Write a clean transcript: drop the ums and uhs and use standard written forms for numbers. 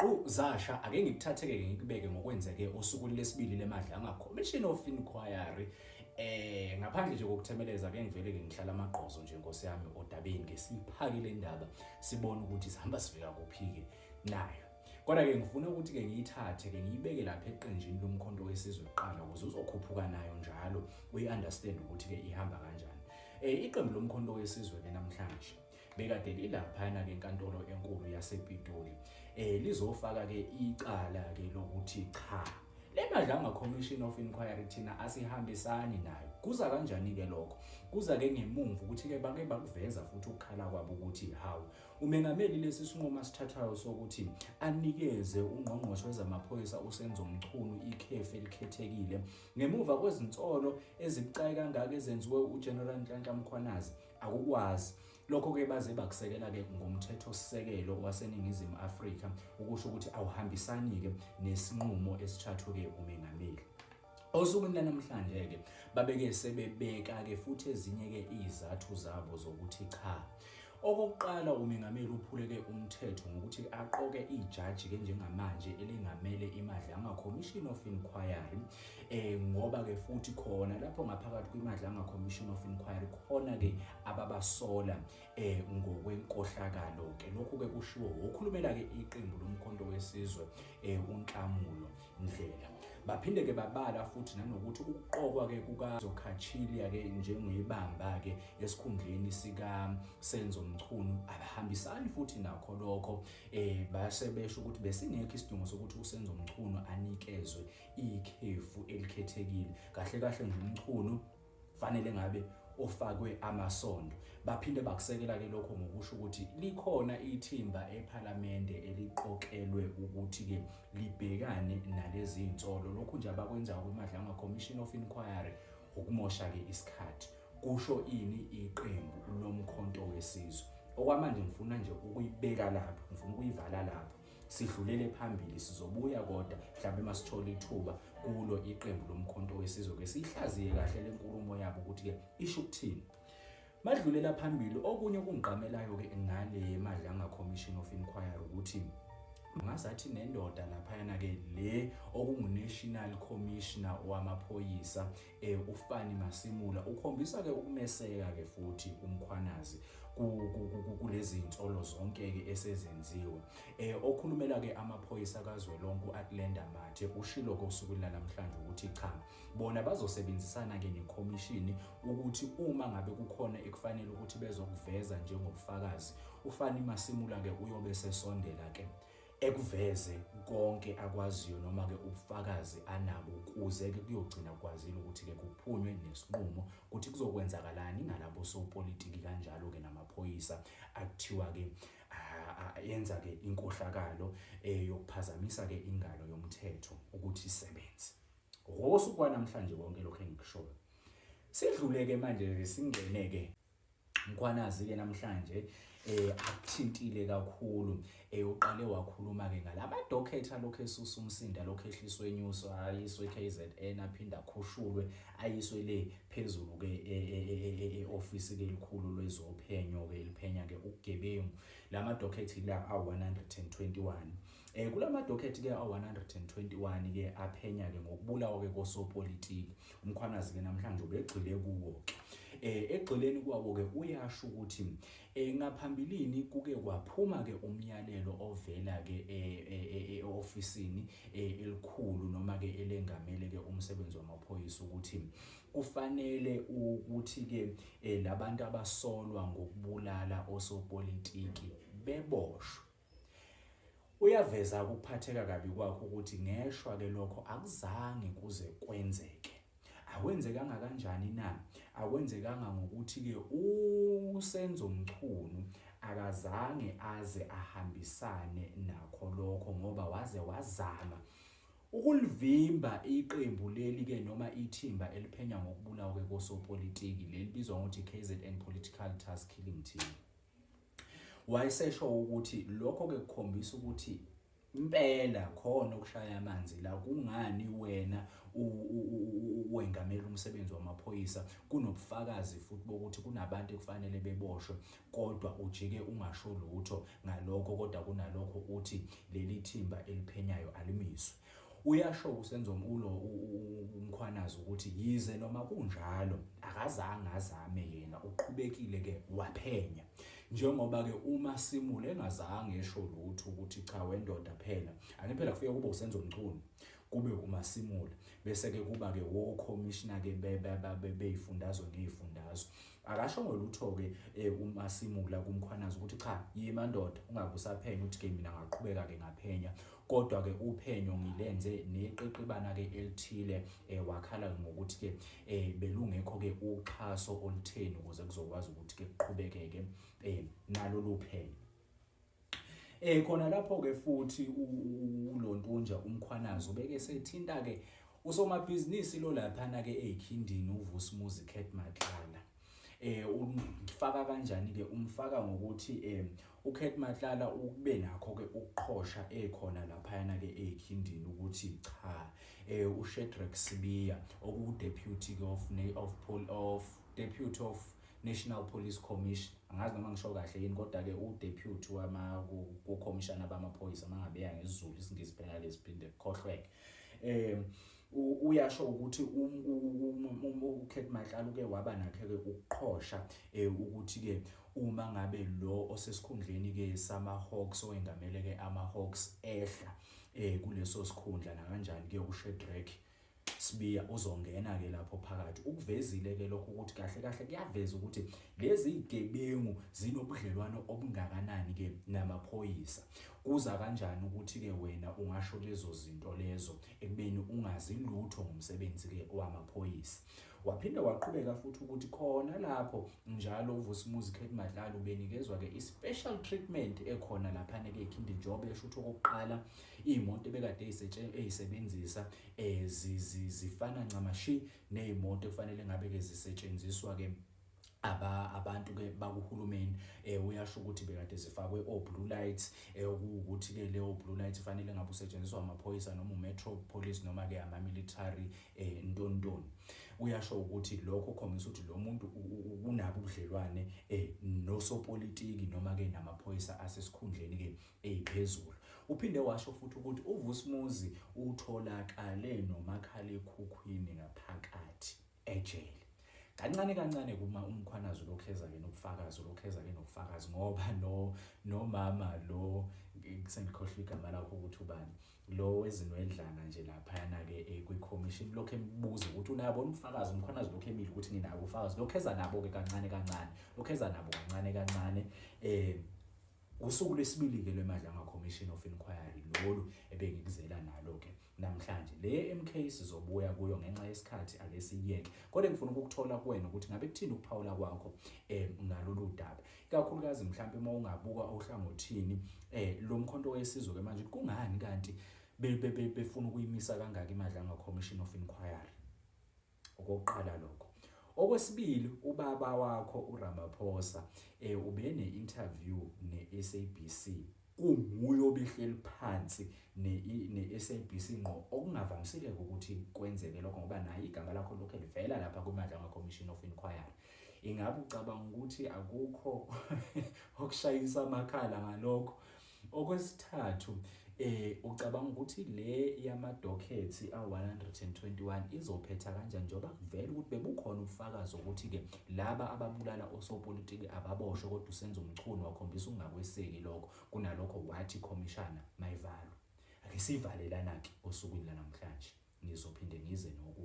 Qu zasha ake ngikuthatheke ngikubeke ngokwenzeke osukwini lesibili leMadlanga Commission of Inquiry. Ngaphandle nje kokuthemeleza, ake ngivele ke ngihlala amagqozo nje, nkosi yami, odabeni ke siphake le ndaba, sibone ukuthi sihamba sifika kuphi ke nayo. Kodwa ke ngifuna ukuthi ke ngiyithathe ke ngiyibeke lapha eqenjini loMkhonto weSizwe kuqala, ukuze uzokhuphuka nayo njalo, uyi-understand ukuthi ke ihamba kanjani. Iqembu loMkhonto weSizwe ke namhlanje bekade lilaphana ke enkantolo enkulu yasePitoli, lizofaka ke icala ke lokuthi cha, le Madlanga Commission of Inquiry thina asihambisani nayo. Kuza kanjani ke lokho? Kuza ke ngemumva ukuthi ke bake bakuveza futhi ukukhala kwabo ukuthi hawu, umengameli, lesi sinqumo asithathayo sokuthi anikeze ungqongqoshe wezamaphoyisa uSenzo Mchunu ikhefu elikhethekile ngemuva kwezinsolo ezibucayi kangaka ezenziwe uGeneral Nhlanhla Mkhwanazi, akukwazi lokho-ke. Baze bakusekela-ke ngomthethosisekelo waseNingizimu Afrika, ukusho ukuthi awuhambisani-ke nesinqumo esithathwe-ke umengameli. Osukwini lanamhlanje-ke babeke sebebeka-ke futhi ezinye-ke izathu zabo zokuthi cha, okokuqala, umengameli uphuleke umthetho ngokuthi aqoke ijaji-ke njengamanje elingamele iMadlanga Commission of Inquiry, ngoba ke futhi khona lapho ngaphakathi kwiMadlanga Commission of Inquiry khona ke ababasola ngokwenkohlakalo ke. Lokhu ke kushiwo okhulumela ke iqembu loMkhonto weSizwe, uNhlamulo Ndlela. Baphinde ke babala futhi nanokuthi ukuqokwa ke kuka Cachalia ke njengebamba ke esikhundleni sika Senzo Mchunu abahambisani futhi nakho lokho. Base besho ukuthi besingekho isidingo sokuthi uSenzo Mchunu anikezwe ikhefu elikhethekile. Kahle kahle nje uMchunu fanele ngabe ofakwe amasondo. Baphinde bakusekela ke lokho ngokusho ukuthi likhona ithimba ePhalamende eliqokelwe ukuthi ke libhekane nalezi insolo. Lokhu nje abakwenzayo kwiMadlanga Commission of Inquiry ukumosha ke isikhathi, kusho ini iqembu loMkhonto weSizwe. Okwamanje ngifuna nje ukuyibeka lapho, ngifuna ukuyivala lapho, sidlulele phambili. Sizobuya kodwa mhlawumbe masithola ithuba kulo iqembu loMkhonto weSizwe ke siyihlaziye kahle lenkulumo yabo ukuthi ke isho ukuthini. Madlulela phambili, okunye okungigqamelayo ke ngale Madlanga Commission of Inquiry ukuthi ngazathi nendoda laphayana ke le okungu-National Commissioner wamaphoyisa, uFani Masimula, ukhombisa ke ukumeseka ke futhi uMkhwanazi kulezi insolo zonke ke esezenziwe. Okhulumela ke amaphoyisa kazwelonke, uAthlenda Mathe, ushilo kosukwini namhlanje ukuthi cha, bona bazosebenzisana ke nekhomishini ukuthi uma ngabe kukhona ekufanele ukuthi bezokuveza njengobufakazi, uFani Masimula ke uyobe sesondela ke ekuveze konke akwaziyo noma ke ubufakazi anabo, kuze ke kuyogcina kwazile ukuthi ke kuphunywe nesinqumo ukuthi kuzokwenzakalani ngalabo sopolitiki kanjalo ke namaphoyisa akuthiwa ke yenza ke inkohlakalo yokuphazamisa ke ingalo yomthetho ukuthi isebenze. Ngosuku kwanamhlanje konke lokho engikushoyo. Sidlule ke manje, singene ke Mkhwanazi ke namhlanje akuthintile kakhulu. Uqale wakhuluma ke ngalama docket alokho esusa umsinda, lokho ehliswe, enyuswa, ayiswe KZN, aphinda akhushulwe, ayiswe le phezulu ke e-office ke elikhulu lwezophenyo ke eliphenya ke ubugebengu. Lama docket la a121, kulama docket ke a121 ke aphenya ke ngokubulawa ke kosopolitiki. UMkhwanazi ke namhlanje ubegxile kuwo ke. Egxileni kwawo ke uyasho ukuthi ngaphambilini kuke kwaphuma ke umyalelo ovela ke e-ofisini elikhulu noma ke elengamele ke umsebenzi wamaphoyisa ukuthi kufanele ukuthi ke labantu abasolwa ngokubulala osopolitiki beboshwe. Uyaveza ukuphatheka kabi kwakho ukuthi ngeshwa ke lokho akuzange kuze kwenzeke. Akwenzekanga kanjani na? Akwenzekanga ngokuthi ke uSenzo Mchunu akazange aze ahambisane nakho lokho, ngoba waze wazama ukulivimba iqembu leli ke noma ithimba eliphenya ngokubulawa ke kosopolitiki leli bizwa ngokuthi KZN Political Task Killing Team. Wayesesho ukuthi lokho ke kukhombisa ukuthi Impela khona okushaya amanzi la kungani wena wengamela umsebenzi wamaphoyisa kunobufakazi futhi bokuthi kunabantu ekufanele beboshwe kodwa ujike ungasho lutho ngalokho kodwa kunalokho uthi leli thimba eliphenyayo alimiswe. Uyasho uSenzo ulo uMkhwanazi ukuthi yize noma kunjalo akazange azame yena uqhubekile ke waphenya njengoba ke uma simule engazange esho lutho ukuthi cha wendoda phela angiphela kufike kube uSenzo Mchunu kube uMasimula bese ke kuba ke wo commissioner ke beyifundazwe ngeyifundazwe akasho ngolutho ke eh, uMasimula kuMkhwanazi ukuthi cha yima ndoda ungabe usaphenya uthi ke mina ngaqhubeka ke ngaphenya kodwa ke uphenyo ngilenze neqeqebana ke elithile eh, wakhala ngokuthi ke eh, belungekho ke uxhaso olutheni ukuze kuzokwazi ukuthi ke kuqhubekeke eh, nalolu phenyo. Eh khona lapho ke futhi uLontunja uMkhwanazi ubeke sethinta ke usomabhizinisi lo laphana ke ezikhindini uVusimuzi Cat Matlala. Eh umfaka kanjani ke umfaka ngokuthi eh uCat Matlala ukube nakho ke ukuqhosha ekhona laphayana ke ezikhindini ukuthi cha eh uShedrack Sibiya oku deputy of of of deputy of National Police Commission angazi noma ngisho kahle yini kodwa ke udeputy wama kukhomishana bamaphoyisa mangabeya ngesiZulu isingisi phela lesiphinde kukhohlweke eh uyasho ukuthi uCat Matlala uke waba nakhe ke ukuqhosha eh ukuthi ke uma ngabe lo osesikhundleni ke sama Hawks owengamele ke ama Hawks ehla eh kuleso sikhundla nakanjani ke uShedrack Sibiya uzongena ke lapho phakathi ukuvezile ke lokho ukuthi kahle kahle kuyaveza ukuthi lezi zigebengu zinobudlelwano obungakanani ke namaphoyisa kuza kanjani ukuthi ke wena ungasho lezo zinto lezo ekubeni ungazi lutho ngomsebenzi ke wamaphoyisa waphinde waqhubeka futhi ukuthi khona lapho njalo uVusimuzi Cat Matlala ubenikezwa ke i-special treatment ekhona laphana ke ekhindi njengoba esho ukuthi okokuqala iy'moto ebekade eyisebenzisa um zifana ncamashi ney'moto ekufanele ngabe-ke zisetshenziswa-ke aba abantu ke bakuhulumeni eh uyasho ukuthi bekade zifakwe o blue lights eh ukuthi ke leyo blue light fanele ngabe usetshenziswa amaphoyisa noma umetro police noma ke ama military eh ntontoni uyasho ukuthi lokho khombisa ukuthi lo muntu unabo ubudlelwane eh nosopolitiki noma ke namaphoyisa asesikhundleni ke eyiphezulu. Uphinde washo futhi ukuthi uVusimuzi utholakale nomakhalekhukhwini ngaphakathi ejele. Kancane kancane kuma uMkhwanazi ulokhu eza ke nobufakazi ulokhu eza ke nobufakazi ngoba no nomama lo sengikhohlwa igama lakho ukuthi ubani lo wezinwedlana nje laphayana ke eh, kwi-commission lokhu embuza ukuthi unabo ubufakazi uMkhwanazi lokhu emile ukuthi nginabo ubufakazi lokhu eza nabo ke kancane kancane lokhu eza nabo kancane kancane eh Usuku lwesibili-ke lweMadlanga Commission of Inquiry lolu ebengikuzela nalo-ke namhlanje. Le MK sizobuya kuyo ngenxa yesikhathi ake siyiyeke. Kodwa ngifuna ukukuthola kuwena ukuthi ngabe kuthini ukuphawula kwakho eh ngalolu daba. Ikakhulukazi mhlampe uma ungabuka ohlangothini eh lo mkhonto wesizwe ke manje kungani kanti befuna ukuyimisa kangaka iMadlanga Commission of Inquiry. Okokuqala lokho. Okwesibili ubaba wakho uRamaphosa eh ubene interview neSABC kunguye obehleli phansi ne-SABC ngqo okungavamisile ukuthi kwenzeke lokho ngoba naye igama lakho lokho livela lapha kwiMadlanga Commission of Inquiry. Ingabe ucabanga ukuthi akukho okushayisa amakhala ngalokho? Okwesithathu eh ucabanga ukuthi le yamadokhethi a-121 izophetha kanjani njengoba kuvela ukuthi bebukhona ubufakazi ukuthi ke laba ababulala osopolitiki ababoshwe kodwa uSenzo Mchunu wakhombisa ukungakweseki lokho kunalokho wathi khomishana mayivalwe. Ake sivale lana ke osukwini lanamhlanje ngizophinde ngize nokunye.